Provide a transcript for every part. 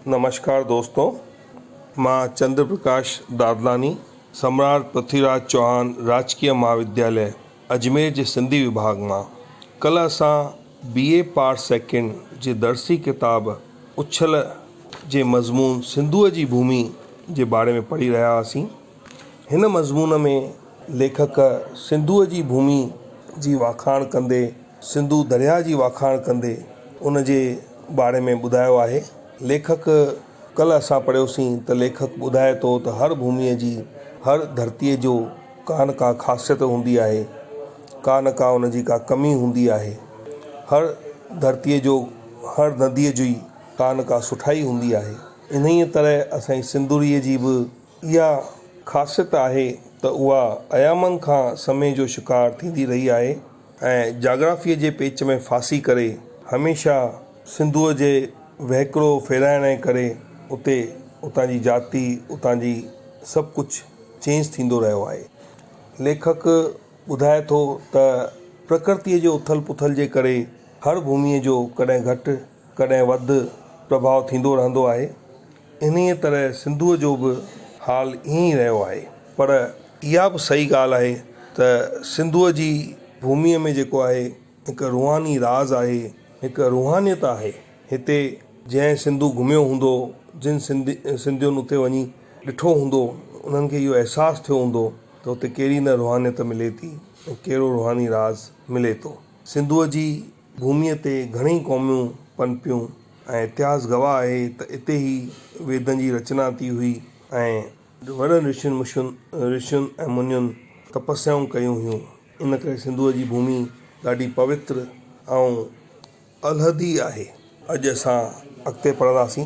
نمشڪار دوستو مان چندر پرڪاش دادلاڻي سمراٽ پرٿوي راج چوهان راجڪيه مهاودياليه اجمير جي سنڌي وڀاڳ مان ڪلهه اسان بي اي پارٽ سيڪنڊ جي درسي ڪتاب اڇل جي مضمون سنڌوء جي ڀومي جي باري ۾ پڙهي رهيا هئاسين هن مضمون ۾ ليکڪ سنڌوء جي ڀومي جي واکاڻ ڪندي سنڌو درياهه جي واکاڻ ڪندي ان جي باري ۾ ٻڌايو آهي. ليکڪ ڪلهه اسان پڙهيوسين ته ليکڪ ٻڌائي ٿو ته هر ڀوميء جي هر ڌرتيء جو ڪا نه ڪا خاصيت هوندي آهي، ڪا نه ڪا ان جي ڪا ڪمي هوندي آهي. هر ڌرتيء جو هر نديء جي ڪا نه ڪا سٺائي هوندي آهي. انهيء طرح اسان جي سنڌوڙيء جي به اها خاصيت آهي ته اها ايامن کان سمي جو شڪار ٿيندي رهي آهي ۽ جاگرافيء جي پيچ ۾ ڦاسي ڪري هميشه سنڌوء جي وهڪرو ڦيرائڻ جي ڪري اتي اتان جي جاتي اتان جي سڀ ڪجهه چينج ٿيندو رهيو آهي. ليکڪ ٻڌائي ٿو ته پرڪرتيء جي اٿل پٿل جي ڪري هر ڀوميء جو ڪڏهن گهٽ ڪڏهن وڌ پرڀاء ٿيندو رهندو آهي. انهيء طرح سنڌوء جو به حال ائين ئي رهيو آهي. پر اها به صحيح ڳالهه آهي ته سنڌوء جي ڀوميء ۾ جيڪو آهي هڪ روحاني راز آهي، هڪ روحانيت آهي. هتي جنهن سنڌو گهميو هوندو، جن سنڌين اتي وڃي ڏٺو هوندو، انهن کي اهو احساس ٿيو هوندو ته اتي ڪهڙي نه روحانيت ملي ٿي ۽ ڪهڙو روحاني راز ملي ٿو. سنڌوء جي ڀوميء تي گهڻيئي قوميون پنپيون ۽ اتهاس گواهه آهي ته اتي ئي ويدن جي رچنا ٿي هئي ۽ وڏن رشين مشين رشين ۽ منين تپسيائون ڪيون هيون. ان ڪري سنڌوء جي ڀومي ڏاڍي پوتر ۽ الهدي آهي. اڄ اسان اڳتي پڙهنداسين.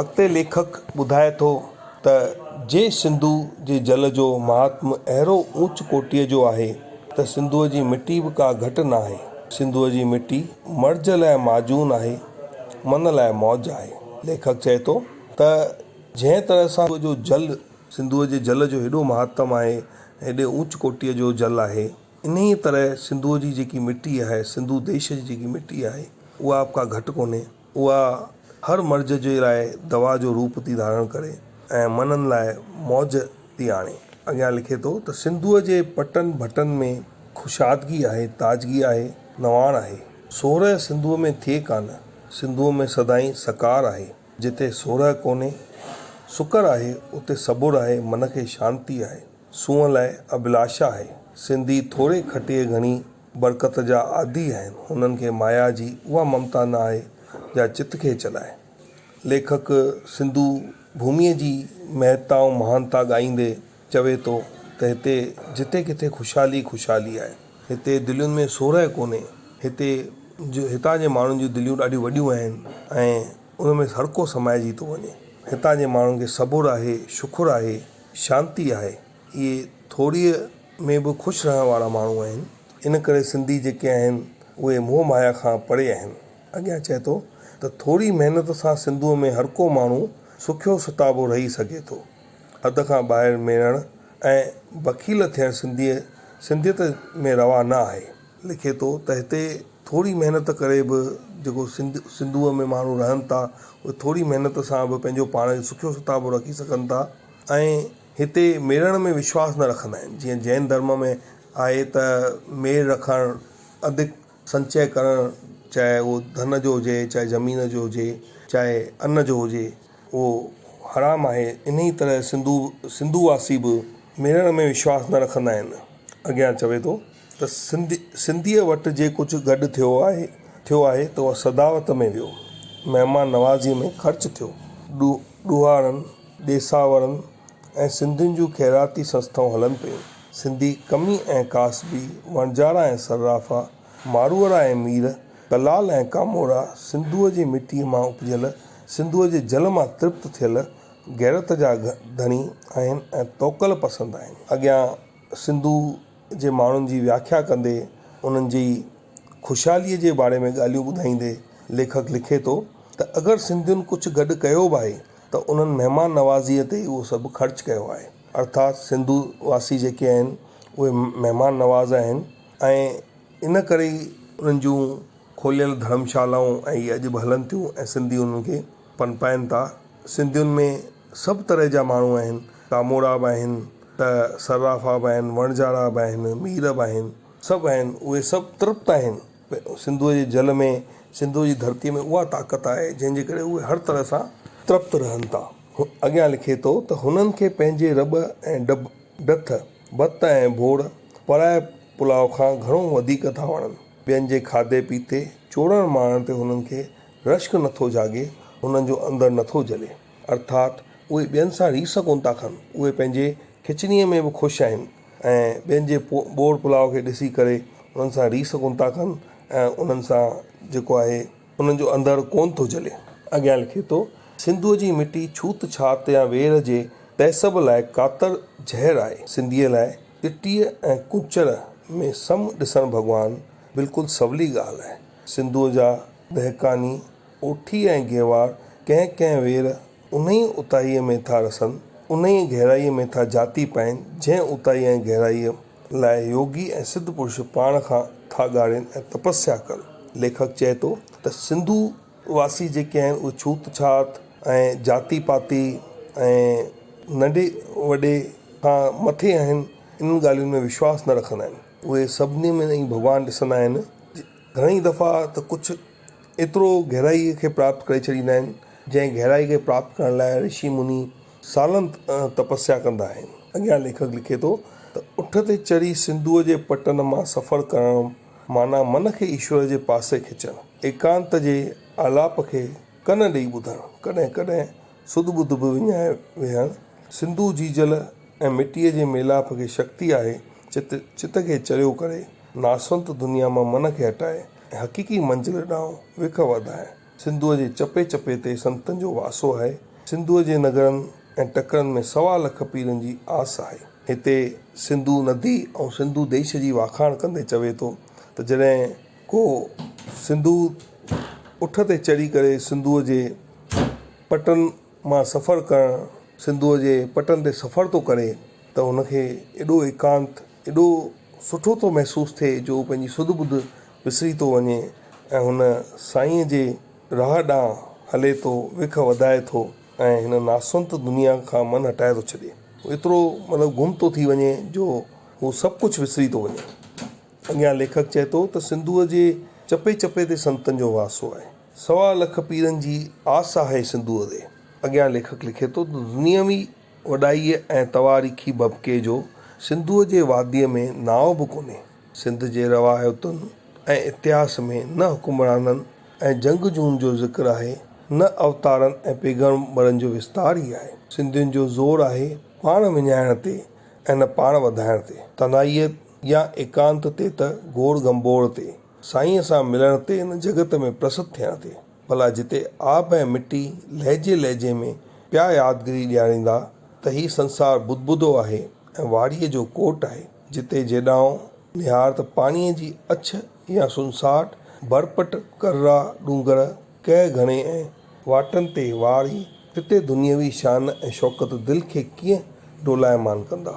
اڳتي ليکڪ ٻڌائي ٿو ته جي سنڌو جي جل جو مهاتم اهڙو اوچ ڪوٽيء جو آهي ته سنڌوء جي مٽي به ڪا گهٽ ناهي. سنڌوء جي مٽي مرض لاء معجون آهي، من لاء موج آهي. ليکڪ چئي ٿو ته جنهن طرح سان سنڌوء جو جل، سنڌوء جي جل جو هيڏو مهاتم آهي، هيڏي اوچ ڪوٽيء جو جل آهي، انهيء طرح سنڌوء جي جيڪي مٽي آهي، سنڌو ديش جي جيڪي مٽي آهي، اها به ڪا گهٽ ڪونهي. اها هر مرض جي لاء دوا جو روپ ٿي ڌارڻ ڪري ۽ منن لاء موج ٿي آڻي. اڳيان لکي ٿو ته سنڌوء جي پٽن ڀٽن ۾ ڪشادگي آهي، تازگي آهي، نواڻ آهي. سورهه سنڌوء ۾ ٿئي ڪانه. سنڌوء ۾ سدائين سڪار آهي. جتي سورهه ڪونهي، سڪر آهي، اتي صبر آهي، من کي شانتي آهي. سونهن لاء اڀلاشا آهي. سنڌي ٿوري کٽيء گهڻي برڪت جا عادي آهن. هنن کي مايا جي اها ممتا نه آهي جا چت کي چلائي. ليکڪ سنڌو ڀوميء جي مهتا ۽ مهانتا ڳائيندي چوي ٿو ته هتي جتي ڪٿي خوشحالي ئي خوشحالي آهي. هتي دلين ۾ سورهه ڪونهي. هتي هتان جي ماڻهن جون دليون ڏاڍيون وڏيون آهن ۽ ان ۾ هرڪو سمائجي ٿو وڃي. هتان جي ماڻهن کي صبر آهي، شڪر آهي. شانتي آهي. اهي ٿوريء ۾ به خوش رهڻ وارا ماڻهو آهن. ان ڪري سنڌي جيڪي آهن اهي موهه مايا کان پري آهن. اڳيان چئي ٿو ته ٿوري محنت سان سنڌوء ۾ هرڪو ماڻهو سکيو ستابو رهي سگهي ٿو. حد کان ٻاهر ميڙڻ ۽ بخيل ٿيڻ سنڌيء سنڌيت ۾ روا نه آهي. لکي ٿو ته هتي ٿوري محنت ڪري به جيڪو سنڌ سنڌوء ۾ ماڻهو رهن ٿا اهي ٿوري محنت سان به پنهنجو پاڻ کي سکيو ستابو رکي سگهن ٿا. ۽ هتي ميڙڻ ۾ وشواس نه رکندا آهن جيئن جين ڌرم ۾ آهي ته ميڙ رکڻ اڌڪ سنچي ڪرڻ چاهي اهو ڌن جو هجي چاهي زمين جو هجي چاهي ان جو هجي اهو حرام آهي انهي طرح سنڌو سنڌو واسي به ميڙڻ ۾ وشواس نه رکندا آهن اڳيان چوي ٿو ته سنڌ سنڌيء وٽ جي ڪجهه گڏ ٿيو آهي ٿيو آهي ته اهو صداوت ۾ ويو مهمان نوازيء ۾ خرچ ٿيو ڏوهارن ڏيساورن ۽ سنڌين جون خيراتي سنسٿائون هلن پيون. سنڌي ڪمي ۽ ڪاسبي، وڻجارا ۽ صرافا، ماروئڙا ۽ مير، ڪلال ۽ ڪامورا، سنڌوء جي مٽيء مان اپجيل، سنڌوء جي جل مان ترپت ٿيل غيرت جا ڌڻي آهن ۽ توڪل پسند آهن. اڳيان سنڌو جي ماڻهن جي وياکيا ڪندي انهن جي خوشحاليء جي باري ۾ ڳالهيون ٻڌائيندي ليکڪ لکي ٿو ته اگر سنڌين ڪجهه گڏ ڪيو به آهي ته انهن مهمان نوازيء تي اهو سڀ خرچ ڪيو آهي. ارٿات سنڌو واسي جيڪي آهن اهي مهمان نواز آهن ۽ ان ڪري ئي انهن جون کوليل ڌرمشالائون ۽ اهي اڄ به هلن ٿيون ۽ سنڌي انهن کي پنپائن ٿا. سنڌين ۾ سڀ طرح جا ماڻهو آهن، ڪامورا به آهن ته صرافا به آهن، وڻجارا به آهن، مير به آهن، سڀ آهن، اهي سڀ ترپت آهن. سنڌوء جي جل ۾، سنڌوء جي ڌرتيء ۾ اها طاقت آهي، جنهن جي ڪري اهي هر طرح سان ترپت رهن ٿا. اڳيان لکي ٿو ته هنن کي پنهنجي رٻ ۽ ڊڀ، ڊٿ، ڀت ۽ ڀوڙ پرائي پلاء کان گهڻو وڌيڪ ٿا وڻن. ٻين جي کاڌي پيتي، چوڙڻ ماڻڻ تي هنن کي رشڪ نٿو جاڳي، هنن جو اندر نٿو جلي. ارٿات اهي ٻين سان ريس ڪونه ٿا ڪن، اهي پنهنجي کچڻيء ۾ به خوش آهن ۽ ٻين جي ٻوڙ پلاء کي ڏسي ڪري انهن سان ريس ڪونه ٿا ڪن ۽ انهن سان جيڪو آهي انهن جو اندر ڪونه ٿو جلي. اڳيان لکي ٿو، سنڌوء جي مٽي ڇوت ڇات يا وير جي تعصب لاء ڪاتر زهر آهي. سنڌيء لاء چٽيء ۽ ڪنچر ۾ سم ڏسڻ ڀڳوان بلڪل سولي ڳالهه آهي. سنڌوء جا دهقاني، اوٺي ۽ گيوار ڪنهن ڪنهن وير انهيء اتاهيء ۾ ٿا رسن، انهيء گهرائيء ۾ ٿا جهاتي پائين، جنهن اتاهيء ۽ گهرائيء لاء يوگي ۽ سڌ پرش پاڻ کان ٿا ڳاڙين ۽ تپسيا ڪن. ليکڪ چئي ٿو ته سنڌو واسي جيڪي آهن اهي ڇوت ڇات ۽ جاتي پاتي ۽ ننڍي وڏي کان مٿي آهن، انهن ڳالهين ۾ وشواس نه رکندا آهن. اهي سڀني ۾ ئي ڀڳوان ڏسندا آهن. گهڻي دفعا ته ڪجهه ايترو گهرائيء کي پراپت ڪري ڇڏيندا آهن، جنهن گهرائي کي پراپت ڪرڻ لاء رشي مني سالن تپسيا ڪندا آهن. اڳيان ليکڪ لکي ٿو ته اٺ تي چڙهي سنڌوء جي پٽن مان سفر ڪرڻ معنيٰ من کي ايشور جي پاسي کچڻ، ايڪانت جي آلاپ کي ڪن ڏيئي ٻڌڻ، ڪڏهن ڪڏهن سڌ ٻڌ به وڃائي ويهڻ، سنڌو جيجل ۽ مٽيء جي ميلاپ کي شڪتي آهي، چت چت کي چريو ڪري، ناسونت دنيا مان من کي هٽائي ۽ حقيقي منزل ڏانهن وک وڌائي. سنڌوء جي چپي چپي تي سنتن جو واسو آهي. سنڌوء جي نگرن ۽ ٽڪرن ۾ سوا لک پيرن جي آس آهي. هتي سنڌو ندي ۽ سنڌو ديش جي واکاڻ ڪندي چوي ٿو ته جڏهن ڪو سنڌو اٺ تي چڙهي ڪري سنڌوء جي پٽن مان سفر ڪرڻ سنڌوء جي پٽن تي سفر ٿو ڪري ته هن کي ايڏو ايڪانت ايڏو سٺو ٿو محسوس ٿئي جو هو پنهنجي سڌ ٻڌ وسري ٿو وڃي ۽ هن سائينء جي راهه ڏانهن هلي ٿو وک وڌائي ٿو ۽ هن ناسونت دنيا کان من هٽائي ٿو ڇڏي. هو ايترو مطلب گم ٿو ٿي وڃي جو هو سڀ ڪجهه وسري ٿو وڃي. اڳيان ليکڪ چئي ٿو ته سنڌوء جي چپي چپي تي سنتن جو واسو آهي. سوا لک پيرن جي آس آهي سنڌوء تي. اڳيان ليکڪ لکي ٿو ته دنيوي وڏائيء ۽ تواريخي ڀڀڪي جو سنڌوء جي واديء ۾ نانء به ڪونهي. سنڌ جي روايتن ۽ اتهاس ۾ نه حڪمرانن ۽ جنگ جون جو ذڪر آهي، نه اوتارن ۽ پيغمبرن جو وستار ئي آهي. سنڌين جو زور آهي پاڻ وڃائڻ تي ۽ نه پاڻ وڌائڻ تي. تنهائيء يا ايڪانت تي ته گوڙ گنبوڙ تي، سائينء سان ملڻ تي نه جڳت ۾ پرست ٿيڻ تي. ڀلا جتي آب ۽ مٽي لهجي لهجي ۾ پيا يادگيري ڏياريندا ته هي سنسار بدبدو آهي ۽ واڙيء جو ڪوٽ آهي، جتي جيڏانهن نهار ته پاڻيء جي اڇ يا سنساٽ، برپٽ، ڪرڙا، ڏونگر، ڪهه گهڻي ۽ واٽن تي واري، تتي دنيوي شان ۽ شوڪت دل کي ڪيئن ڊولائمان ڪندا.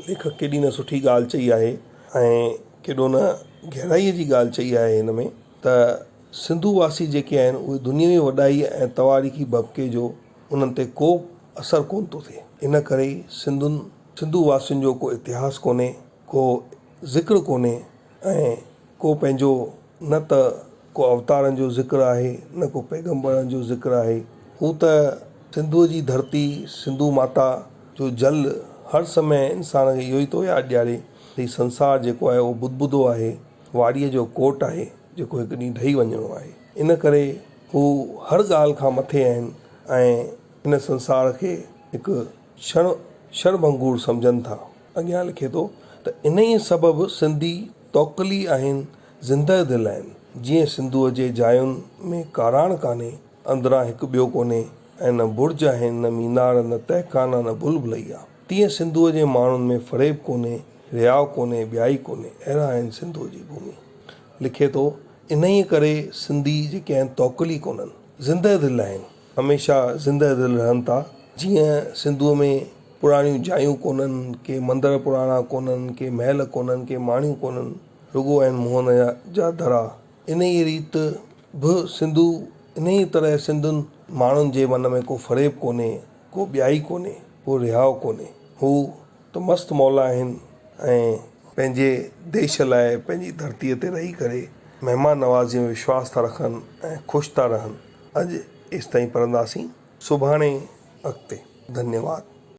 ليکڪ ڪيڏي نه سٺي ڳالهه چئي آهي ۽ ڪيڏو نه گهرائيء جي ڳالهه چئي آهي هن ۾ ته سنڌو واسي جيڪي آهن اهي دنيوي وڏائيء ۽ تواريخي ڀڀڪي جو انهن تي ڪو اثر ڪونه ٿو ٿئي. ان ڪري ئي سنڌن سنڌو واسين جو ڪو اتهاس ڪونهي، ڪو ذڪر ڪونهي ۽ ڪو پنهنجو نه ته ڪو اوتارن جو ذڪر آهي نه ڪو پيغمبرن جو ذڪر آهي. هو ته سنڌوء جي ڌرتي سنڌو ماتا جو جل هر سمي انسان کي اهو ئي ٿو ياد ڏياري ته هي سنسار جيڪو آهي اهو بدبدو آهي، واڙيء جو ڪوٽ آهي جيڪو هڪ ڏينهن ڊهي وڃڻو آهي. ان ڪري هو هر ڳالهه کان مٿي آهن ۽ هن سنسار کي هڪ ڇڻ ڇڻ ڀنگور سمجهن ٿا. اڳيان لکي ٿو ته انهيء سبب سنڌي توڪلي آهن، زندهه دل آهن. جيئن سنڌوء جي جاين ۾ ڪاراڻ ڪانهي، اندران هڪ ٻيو ڪونهي ۽ نه برج آهن، نه مينار، نه تهخانا، نه ڀل ڀلئيا. تيئن سنڌوء جي ماڻهن ۾ فريب ڪونهي، رياء ڪونهي، ٻيائي ڪونهي. اهڙا آهن سنڌوء جي ڀومي. لکي ٿو، انهيء ڪري سنڌي جيڪي آهن توڪلي ڪونهن، زندهه دل آهن. هميشه زندهه دل رهن ٿا. جيئن سنڌوء ۾ پراڻيون جايون ڪونهن، ڪي مندر پراڻا ڪونهن، ڪي محل ڪونهن، ڪي ماڻيون ڪونهن، رڳو آهن موهن جا دڙا. انهيء ريت به سنڌو انهيء طرح سنڌين ماڻهن جي من ۾ ڪو فريب ڪونهي، ڪو ٻيائي ڪونهي، ڪو رهاء ڪونهي. هو ته مست مولا آهن ۽ پنهنجي ديش لاء پنهنجي ڌرتيء تي رهي ڪري مهمان نوازيء ۾ وشواس ٿا رکن ۽ خوش ٿا رهن. اڄ ايستائين پڙهنداسين. سڀاڻي اڳتي. ڌنيواد.